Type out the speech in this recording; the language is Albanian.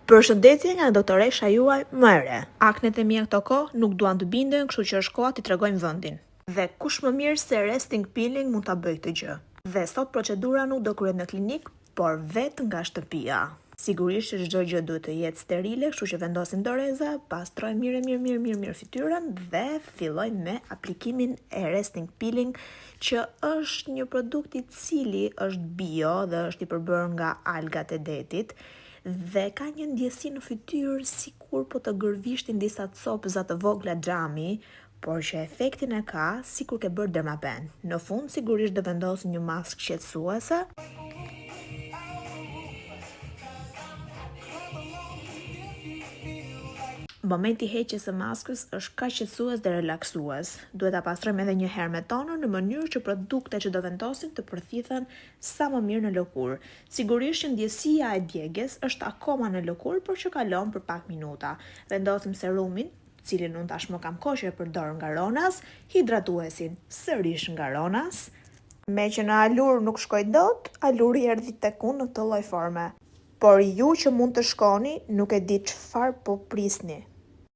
Përshëndetje nga doktoresha juaj më e re. Aknet e mia këto kohë nuk duan të binden, kështu që është koha t'i tregojmë vendin. Dhe kush më mirë se Resting Peeling mund ta bëjë këtë gjë. Dhe sot procedura nuk do kryhet në klinikë, por vetë nga shtëpia. Sigurisht që çdo gjë duhet të jetë sterile, kështu që vendosim doreza, pastrojmë mirë mirë mirë mirë mirë fytyrën dhe fillojmë me aplikimin e Resting Peeling, që është një produkt i cili është bio dhe është i përbërë nga algat e detit dhe ka një ndjesi në fytyrë sikur po të gërvishtin disa copëza të vogla xhami, por që efektin e ka sikur ke bërë dermapen. Në fund sigurisht do vendosim një maskë qetësuese. Momenti i heqjes së maskës është kaq qetësues dhe relaksues. Duhet ta pastrojmë edhe një herë me toner në mënyrë që produktet që do vendosim të përthithen sa më mirë në lëkurë. Sigurisht që ndjesia e djegies është akoma në lëkurë, por që kalon për pak minuta. Vendosim serumin, të cilin unë tashmë kam kohë që e përdor nga Ronas, hidratuesin sërish nga Ronas. Meqë në Allure nuk shkoj dot, Allure erdhi tek unë në këtë lloj forme. Por ju që mund të shkoni, nuk e di çfarë po prisni.